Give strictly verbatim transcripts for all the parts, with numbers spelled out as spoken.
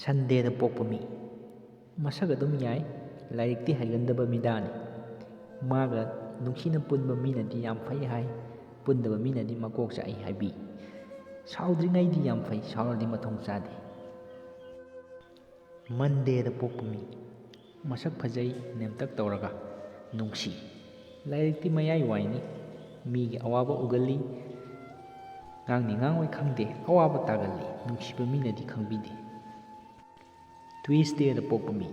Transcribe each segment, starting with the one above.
ꯁꯟꯗꯦꯗ ꯄꯣꯛꯄ ꯃꯤ꯫ ꯃꯁꯛ ꯑꯗꯨꯝ ꯌꯥꯏ, ꯂꯥꯏꯔꯤꯛꯇꯤ ꯍꯩꯒꯟꯗꯕ ꯃꯤꯗꯥꯅꯤ꯫ ꯃꯥꯒ ꯅꯨꯡꯁꯤꯅ ꯄꯨꯟꯕ ꯃꯤꯅꯗꯤ ꯌꯥꯝ ꯐꯩ ꯍꯥꯏ, ꯄꯨꯟꯗꯕ ꯃꯤꯅꯗꯤ ꯃꯀꯣꯛ ꯆꯥꯛꯏ ꯍꯥꯏꯕꯤ꯫ ꯁꯥꯎꯗ꯭ꯔꯤꯉꯩꯗꯤ ꯌꯥꯝ ꯐꯩ, ꯁꯥꯎꯔꯗꯤ ꯃꯊꯣꯡ ꯆꯥꯗꯦ꯫ ꯃꯟꯗꯦꯗ ꯄꯣꯛꯄ ꯃꯤ꯫ ꯃꯁꯛ ꯐꯖꯩ, ꯅꯦꯝꯇꯛ ꯇꯧꯔꯒ ꯅꯨꯡꯁꯤ꯫ ꯂꯥꯏꯔꯤꯛꯇꯤ ꯃꯌꯥꯏ ꯋꯥꯏꯅꯤ, ꯃꯤꯒꯤ ꯑꯋꯥꯕ ꯎꯒꯜꯂꯤ꯫ ꯉꯥꯡꯅꯤ ꯉꯥꯡꯉꯣꯏ ꯈꯪꯗꯦ, ꯑꯋꯥꯕ ꯇꯥꯒꯜꯂꯤ, ꯅꯨꯡꯁꯤꯕ ꯃꯤꯅꯗꯤ ꯈꯪꯕꯤꯗꯦ꯫ ꯇ꯭ꯌꯨꯁꯗꯦꯗ ꯄꯣꯛꯄ ꯃꯤ꯫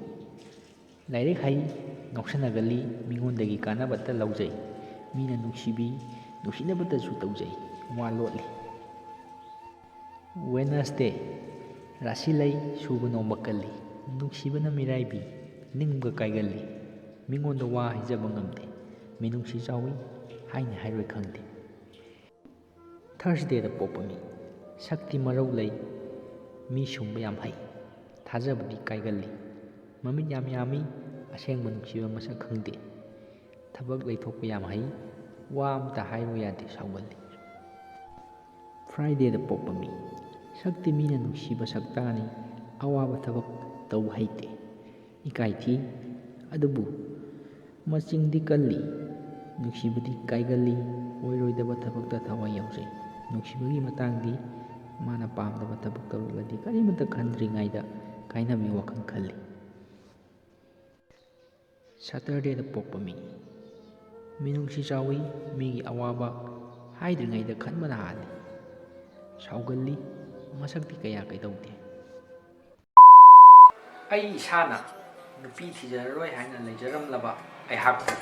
ꯂꯥꯏꯔꯤꯛ ꯍꯩ, ꯉꯥꯎꯁꯟꯅꯒꯜꯂꯤ, ꯃꯤꯉꯣꯟꯗꯒꯤ ꯀꯥꯟꯅꯕꯇ ꯂꯧꯖꯩ꯫ ꯃꯤꯅ ꯅꯨꯡꯁꯤꯕꯤ, ꯅꯨꯡꯁꯤꯅꯕꯇꯁꯨ ꯇꯧꯖꯩ, ꯋꯥ ꯂꯣꯠꯂꯤ꯫ ꯋꯦꯅꯁꯗꯦ꯫ ꯔꯥꯁꯤ ꯂꯩ, ꯁꯨꯕ ꯅꯣꯝꯕ ꯀꯜꯂꯤ, ꯅꯨꯡꯁꯤꯕꯅ ꯃꯤꯔꯥꯏꯕꯤ, ꯅꯤꯡꯕ ꯀꯥꯏꯒꯜꯂꯤ꯫ ꯃꯤꯉꯣꯟꯗ ꯋꯥ ꯍꯥꯏꯖꯕ ꯉꯝꯗꯦ, ꯃꯤꯅꯨꯡꯁꯤ ꯆꯥꯎꯏ, ꯍꯥꯏꯅꯤ ꯍꯥꯏꯔꯣꯏ ꯈꯪꯗꯦ꯫ ꯊꯔꯁꯗꯦꯗ ꯄꯣꯛꯄ ꯃꯤ꯫ ꯁꯛꯇꯤ ꯃꯔꯧ ꯂꯩ, ꯃꯤ ꯁꯨꯝꯕ ꯌꯥꯝ ꯍꯩ, ꯊꯥꯖꯕꯗꯤ ꯀꯥꯏꯒꯜꯂꯤ꯫ ꯃꯃꯤꯠ ꯌꯥꯝ ꯌꯥꯝꯃꯤ, ꯑꯁꯦꯡꯕ ꯅꯨꯡꯁꯤꯕ ꯃꯁꯛ ꯈꯪꯗꯦ꯫ ꯊꯕꯛ ꯂꯩꯊꯣꯛꯄ ꯌꯥꯝ ꯍꯩ, ꯋꯥ ꯑꯃꯇ ꯍꯥꯏꯔꯨ ꯌꯥꯗꯦ, ꯁꯥꯎꯒꯜꯂꯤ꯫ ꯐ꯭ꯔꯥꯏꯗꯦꯗ ꯄꯣꯛꯄ ꯃꯤ꯫ ꯁꯛꯇꯤ ꯃꯤꯅ ꯅꯨꯡꯁꯤꯕ ꯁꯛꯇꯥꯅꯤ, ꯑꯋꯥꯕ ꯊꯕꯛ ꯇꯧꯕ ꯍꯩꯇꯦ, ꯏꯀꯥꯏ ꯊꯤ꯫ ꯑꯗꯨꯕꯨ ꯃꯆꯤꯡꯗꯤ ꯀꯜꯂꯤ, ꯅꯨꯡꯁꯤꯕꯗꯤ ꯀꯥꯏꯒꯜꯂꯤ, ꯑꯣꯏꯔꯣꯏꯗꯕ ꯊꯕꯛꯇ ꯊꯋꯥꯏ ꯌꯥꯎꯖꯩ꯫ ꯅꯨꯡꯁꯤꯕꯒꯤ ꯃꯇꯥꯡꯗꯤ ꯃꯥꯅ ꯄꯥꯝꯗꯕ ꯊꯕꯛ ꯇꯧꯔꯛꯂꯗꯤ ꯀꯔꯤꯃꯇ ꯈꯟꯗ꯭ꯔꯤꯉꯩꯗ ꯀꯥꯏꯅꯕꯒꯤ ꯋꯥꯈꯜ ꯈꯜꯂꯤ꯫ ꯁꯇꯔꯗꯦꯗ ꯄꯣꯛꯄ ꯃꯤ꯫ ꯃꯤꯅꯨꯡꯁꯤ ꯆꯥꯎꯏ, ꯃꯤꯒꯤ ꯑꯋꯥꯕ ꯍꯥꯏꯗ꯭ꯔꯤꯉꯩꯗ ꯈꯟꯕꯅ ꯍꯥꯜꯂꯤ꯫ ꯁꯥꯎꯒꯜꯂꯤ, ꯃꯁꯛꯇꯤ ꯀꯌꯥ ꯀꯩꯗꯧꯗꯦ꯫ ꯑꯩ ꯏꯁꯥꯅ ꯅꯨꯄꯤ ꯊꯤꯖꯔꯔꯣꯏ ꯍꯥꯏꯅ ꯂꯩꯖꯔꯝꯂꯕ ꯑꯩꯍꯥꯛꯄꯨ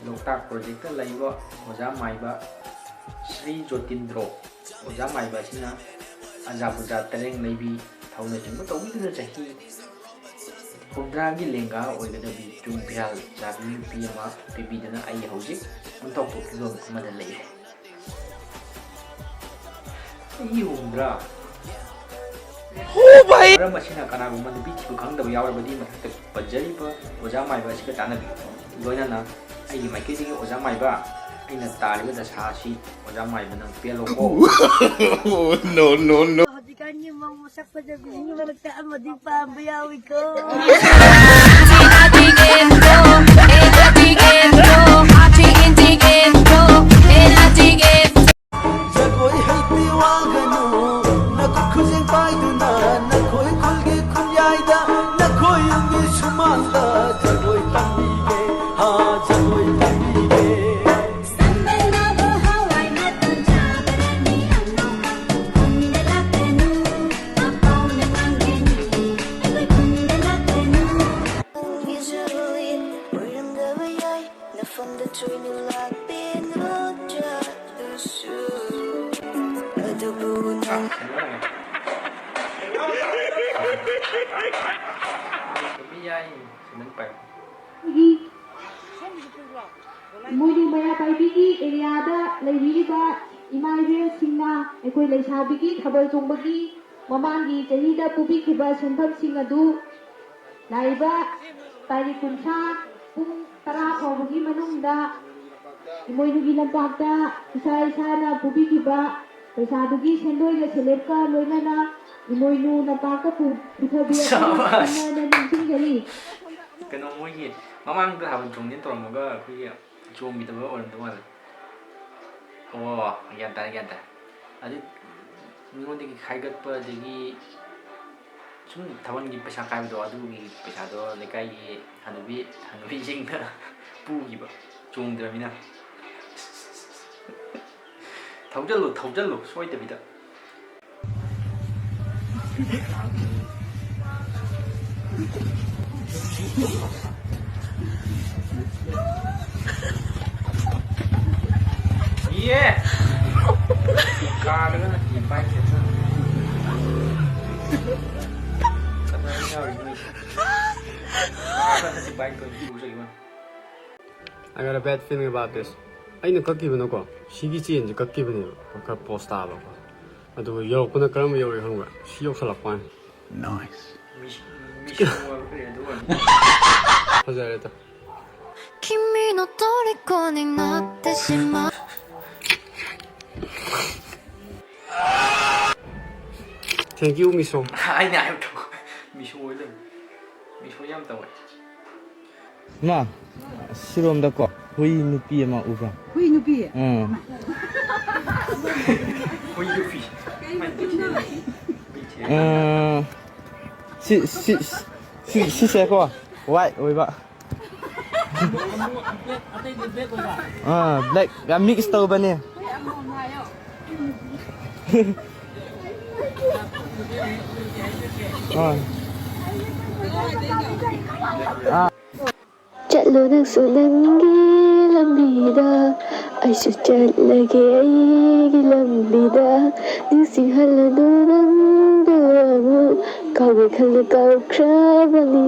ꯂꯣꯛꯇꯥꯛ ꯄ꯭ꯔꯣꯖꯦꯛꯇ ꯂꯩꯕ ꯑꯣꯖꯥ ꯃꯥꯏꯕ ꯁ꯭ꯔꯤ ꯖꯣꯇꯤꯟꯗ꯭ꯔꯣ ꯑꯣꯖꯥ ꯃꯥꯏꯕ ꯑꯁꯤꯅ ꯑꯖꯥ ꯄꯨꯖꯥ ꯇꯔꯦꯡ ꯂꯩꯕꯤ ꯊꯧꯅꯆꯤꯡꯕ ꯇꯧꯕꯤꯗꯨꯅ ꯆꯍꯤ ꯍꯨꯝꯗ꯭ꯔꯥꯒꯤ ꯂꯦꯡꯒꯥ ꯑꯣꯏꯒꯗꯕꯤ ꯆꯨꯡ ꯐꯤꯔꯥꯜ ꯆꯥꯕꯤ ꯅꯨꯄꯤ ꯑꯃ ꯄꯤꯕꯤꯗꯨꯅ ꯑꯩ ꯍꯧꯖꯤꯛ ꯑꯣꯟꯊꯣꯛꯄ ꯐꯤꯕꯝ ꯑꯃꯗ ꯂꯩꯔꯦ꯫ ꯆꯍꯤ ꯍꯨꯝꯗ꯭ꯔꯥ꯫ ꯃꯔꯝ ꯑꯁꯤꯅ ꯀꯅꯥꯒꯨꯝꯕ ꯅꯨꯄꯤ ꯊꯤꯕ ꯈꯪꯗꯕ ꯌꯥꯎꯔꯕꯗꯤ ꯃꯊꯛꯇ ꯄꯟꯖꯔꯤꯕ ꯑꯣꯖꯥ ꯃꯥꯏꯕ ꯑꯁꯤꯒ ꯇꯥꯟꯅꯕꯤꯌꯨ꯫ ꯂꯣꯏꯅꯅ ꯑꯩꯒꯤ ꯃꯥꯏꯀꯩꯗꯒꯤ ꯑꯣꯖꯥ ꯃꯥꯏꯕ ꯑꯩꯅ ꯇꯥꯔꯤꯕ ꯗꯁꯥ ꯑꯁꯤ ꯑꯣꯖꯥ ꯃꯥꯏꯕ ꯅꯪ ꯄꯦꯜꯂꯣꯀꯣ꯫ No, no, no. ꯍꯧꯖꯤꯛꯀꯥꯟꯒꯤ ꯃꯧ ꯃꯁꯛ ꯐꯖꯕꯤꯁꯤꯡꯒꯤ ꯃꯔꯛꯇ ꯑꯃꯗꯤ ꯄꯥꯝꯕ ꯌꯥꯎꯏꯀꯣ꯫ ꯖꯒꯣꯏ ꯍꯩꯇꯦ ꯋꯥꯒꯅꯨ, ꯅꯈꯨꯠ ꯈꯨꯖꯦꯡ ꯄꯥꯏꯗꯨꯅ ꯅꯈꯣꯏ ꯈꯨꯜꯒꯤ ꯈꯨꯟꯌꯥꯏꯗ, ꯅꯈꯣꯏ ꯌꯨꯝꯒꯤ ꯁꯨꯃꯥꯡꯗ ꯖꯒꯣꯏ ꯇꯝꯕꯤꯒꯦ, ꯍꯥ, ꯖꯒꯣꯏ ꯇꯝꯕꯤꯒꯦ꯫ ꯁꯝꯕꯜꯅꯕꯨ ꯍꯋꯥꯏ ꯃꯇꯣꯟ ꯆꯥꯕꯔꯅꯤ ꯑꯉꯧꯕ꯫ ꯈꯨꯟꯗ ꯂꯥꯛꯀꯅꯨ, ꯑꯄꯥꯎꯅ ꯉꯥꯡꯒꯅꯤ, ꯑꯩꯈꯣꯏ ꯈꯨꯟꯗ ꯂꯥꯛꯀꯅꯨ꯫ ꯃꯤꯁꯨ ꯎꯏ, ꯑꯣꯏꯔꯝꯗꯕ ꯌꯥꯏ, ꯅꯐꯝꯗ ꯆꯣꯏꯅ ꯂꯥꯛꯄꯤ ꯅꯠꯇ꯭ꯔꯥ? ꯑꯗꯨꯁꯨ, ꯑꯗꯨꯕꯨ ꯅꯪ ꯌꯥꯏ, ꯁꯤꯃꯦꯟ ꯄꯥꯏꯞ꯫ ꯏꯃꯣꯏꯅꯨ ꯃꯩꯔꯥ ꯄꯥꯏꯕꯤꯒꯤ ꯑꯦꯔꯤꯌꯥꯗ ꯂꯩꯕꯤꯔꯤꯕ ꯏꯃꯥ ꯏꯕꯦꯜꯁꯤꯡꯅ ꯑꯩꯈꯣꯏ ꯂꯩꯁꯥꯕꯤꯒꯤ ꯊꯥꯕꯜ ꯆꯣꯡꯕꯒꯤ ꯃꯃꯥꯡꯒꯤ ꯆꯍꯤꯗ ꯄꯨꯕꯤꯈꯤꯕ ꯁꯦꯟꯐꯝꯁꯤꯡ ꯑꯗꯨ ꯂꯥꯛꯏꯕ ꯇꯥꯔꯤꯛ ꯀꯨꯟꯊ꯭ꯔꯥ ꯄꯨꯡ ꯇꯔꯥ ꯐꯥꯎꯕꯒꯤ ꯃꯅꯨꯡꯗ ꯏꯃꯣꯏꯅꯨꯒꯤ ꯂꯝꯄꯥꯛꯇ ꯏꯁꯥ ꯏꯁꯥꯅ ꯄꯨꯕꯤꯈꯤꯕ ꯄꯩꯁꯥꯗꯨꯒꯤ ꯁꯦꯟꯗꯣꯏꯒ ꯁꯦꯂꯦꯞꯀ ꯂꯣꯏꯅꯅ ꯏꯃꯣꯏꯅꯨ ꯂꯝꯄꯥꯛꯇ ꯄꯨ- ꯄꯨꯊꯕꯤꯔꯛꯅꯕ ꯁꯥꯕꯥꯁ꯫ ꯈꯟꯅꯅ ꯅꯤꯡꯁꯤꯡꯖꯔꯤ꯫ ꯀꯩꯅꯣ, ꯃꯣꯏꯒꯤ ꯃꯃꯥꯡꯗ ꯊꯥꯕꯜ ꯆꯣꯡꯒꯦ ꯇꯧꯔꯝꯃꯒ ꯑꯩꯈꯣꯏꯒꯤ ꯆꯣꯡꯈꯤꯗꯕ ꯑꯣꯏꯔꯝꯗꯧ ꯃꯥꯜꯂꯦ꯫ ꯑꯣ, ꯒ꯭ꯌꯥꯟ ꯇꯥꯔꯦ, ꯒ꯭ꯌꯥꯟ ꯇꯥꯔꯦ꯫ ꯑꯗꯨ ꯃꯤꯉꯣꯟꯗꯒꯤ ꯈꯥꯏꯒꯠꯄ, ꯑꯗꯒꯤ ꯁꯨꯝ ꯊꯥꯕꯜꯒꯤ ꯄꯩꯁꯥ ꯈꯥꯏꯕꯗꯣ, ꯑꯗꯨꯒꯤ ꯄꯩꯁꯥꯗꯣ ꯂꯩꯀꯥꯏꯒꯤ ꯍꯅꯨꯕꯤ ꯍꯅꯨꯕꯤꯁꯤꯡꯅ ꯄꯨꯈꯤꯕ, ꯆꯣꯡꯗ꯭ꯔꯃꯤꯅ꯫ ꯊꯧꯖꯜꯂꯨ, ꯊꯧꯖꯜꯂꯨ, ꯁꯣꯏꯗꯕꯤꯗ꯫ ꯏꯌꯦ! ꯀꯥꯗꯒ ꯅꯠꯇꯦ, ꯕꯥꯏꯛ ꯁꯦꯠꯆꯜꯂꯨ꯫ ꯀꯗꯥꯏ ꯌꯥꯎꯔꯤꯅꯣ? ꯀꯥꯗ ꯅꯠꯇꯦ, ꯕꯥꯏꯛꯇꯣ ꯑꯣꯏꯅ ꯄꯨꯖꯒꯤꯕ꯫ I got a bad feeling about this. ꯑꯩꯅ ꯀꯛꯈꯤꯕꯅꯀꯣ, ꯁꯤꯒꯤ ꯆꯦꯟꯁꯦ ꯀꯛꯈꯤꯕꯅꯦꯕ, ꯈꯔ ꯄꯣꯁ ꯇꯥꯕꯀꯣ꯫ ꯑꯗꯨꯒ ꯌꯧꯔꯛꯄꯅ ꯀꯔꯝꯕ ꯌꯧꯔꯛꯑꯦ ꯈꯪꯕ꯭ꯔꯥ? ꯁꯤ ꯌꯧꯁꯜꯂꯛꯄ ꯋꯥꯅꯤ꯫ ꯃꯤꯁ-, ꯃꯤꯁ ꯋꯥꯔꯜ ꯀꯔꯤ ꯑꯗꯨ ꯑꯣꯏꯔꯝꯅꯤ꯫ ꯐꯖꯔꯦꯗ꯫ 君の虜になってしまう。 Thank you, Miso. ꯑꯩꯅ ꯍꯥꯏꯕꯗꯣ ꯃꯤꯁꯣ ꯑꯣꯏ ꯂꯩꯔꯝꯃꯦ꯫ ꯃꯤꯁꯣ ꯌꯥꯝ ꯇꯧꯋꯦ꯫ ꯃꯥ, ꯁꯤꯔꯣꯝꯗꯀꯣ ꯍꯨꯏ ꯅꯨꯄꯤ ꯑꯃ ꯎꯕ꯭ꯔꯥ? ꯍꯨꯏ ꯅꯨꯄꯤ꯫ ꯎꯝ꯫ ꯍꯨꯏ ꯅꯨꯄꯤ꯫ ꯑ, ꯁꯤ, ꯁꯤ, ꯁꯤ, ꯁꯤꯁꯦꯀꯣ, white ꯑꯣꯏꯕ꯫ ꯑꯥ, black ꯒ mix ꯇꯧꯕꯅꯦ꯫ ꯑꯥ꯫ ꯑꯥ꯫ ꯆꯠꯂꯣ ꯅꯪꯁꯨ ꯅꯪꯒꯤ ꯂꯝꯕꯤꯗ, ꯑꯩꯁꯨ ꯆꯠꯂꯒꯦ ꯑꯩꯒꯤ ꯂꯝꯕꯤꯗ꯫ ꯅꯤꯡꯁꯤꯡꯍꯜꯂꯅꯨ ꯅꯪꯕꯨ ꯑꯃꯨꯛ, ꯀꯥꯎꯒꯦ ꯈꯜꯂ ꯀꯥꯎꯈ꯭ꯔꯕꯅꯤ꯫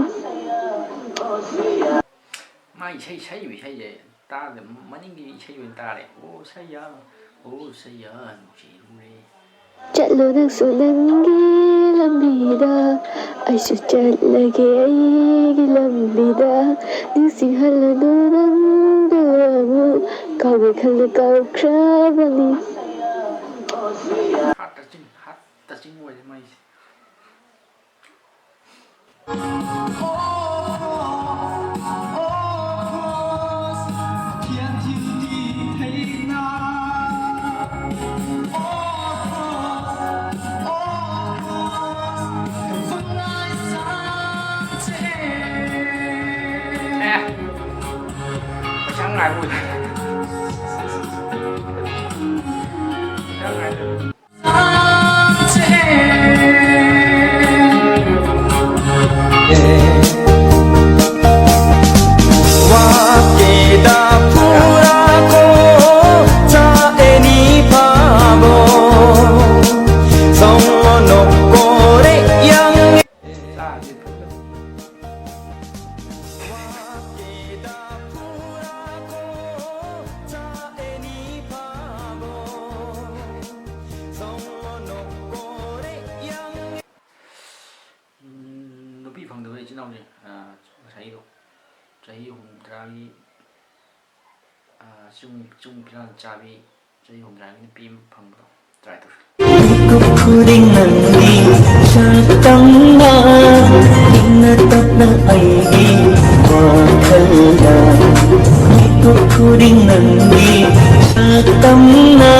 ꯃꯥ ꯏꯁꯩ ꯁꯛꯏꯕ ꯏꯁꯩꯁꯦ ꯇꯥꯗ ꯃꯅꯤꯡꯒꯤ ꯏꯁꯩ ꯑꯣꯏꯅ ꯇꯥꯔꯦ꯫ ꯑꯣ ꯁꯩꯌꯥ, ꯑꯣ ꯁꯩꯌꯥ, ꯅꯨꯡꯁꯤꯔꯨꯔꯦ꯫ ꯆꯠꯂꯣ ꯅꯪꯁꯨ ꯅꯪꯒꯤ ꯂꯝꯕꯤꯗ, ꯑꯩꯁꯨ ꯆꯠꯂꯒꯦ ꯑꯩꯒꯤ ꯂꯝꯕꯤꯗ꯫ ꯅꯤꯡꯁꯤꯡꯍꯜꯂꯅꯨ ꯅꯪꯕꯨ ꯑꯃꯨꯛ, ꯀꯥꯎꯒꯦ ꯈꯜꯂ ꯀꯥꯎꯈ꯭ꯔꯕꯅꯤ꯫ Heart touching, heart touching ꯑꯣꯏꯔꯦ ꯃꯥꯏꯁꯦ꯫ ꯑꯦ, ꯄꯩꯁꯥ ꯉꯥꯏꯕ ꯑꯣꯏꯗꯦ꯫ ꯄꯩꯁꯥ ꯉꯥꯏꯕ꯫ ꯎꯝ, ꯅꯨꯄꯤ ꯐꯪꯗꯕ ꯏꯆꯤꯟ ꯏꯅꯥꯎꯁꯦ, ꯑ, ꯉꯁꯥꯏꯒꯤꯗꯣ ꯆꯍꯤ ꯍꯨꯝꯐꯨꯇꯔꯥꯒꯤ ꯆꯨꯝ ꯆꯨꯝ ꯐꯤꯂꯥꯜ ꯆꯥꯕꯤ ꯆꯍꯤ ꯍꯨꯝꯗ꯭ꯔꯥꯒꯤ ꯅꯨꯄꯤ ꯑꯃ ꯐꯪꯕꯗꯣ ꯇ꯭ꯔꯥꯏ ꯇꯧꯁꯤ꯫ ꯃꯤꯀꯨꯞ ꯈꯨꯗꯤꯡ ꯅꯪꯒꯤ ꯁꯛꯇꯝꯅ, ꯏꯪꯅ ꯇꯞꯅ ꯑꯩꯒꯤ ꯋꯥꯈꯜꯗ꯫ ꯃꯤꯀꯨꯞ ꯈꯨꯗꯤꯡ ꯅꯪꯒꯤ ꯁꯛꯇꯝꯅ,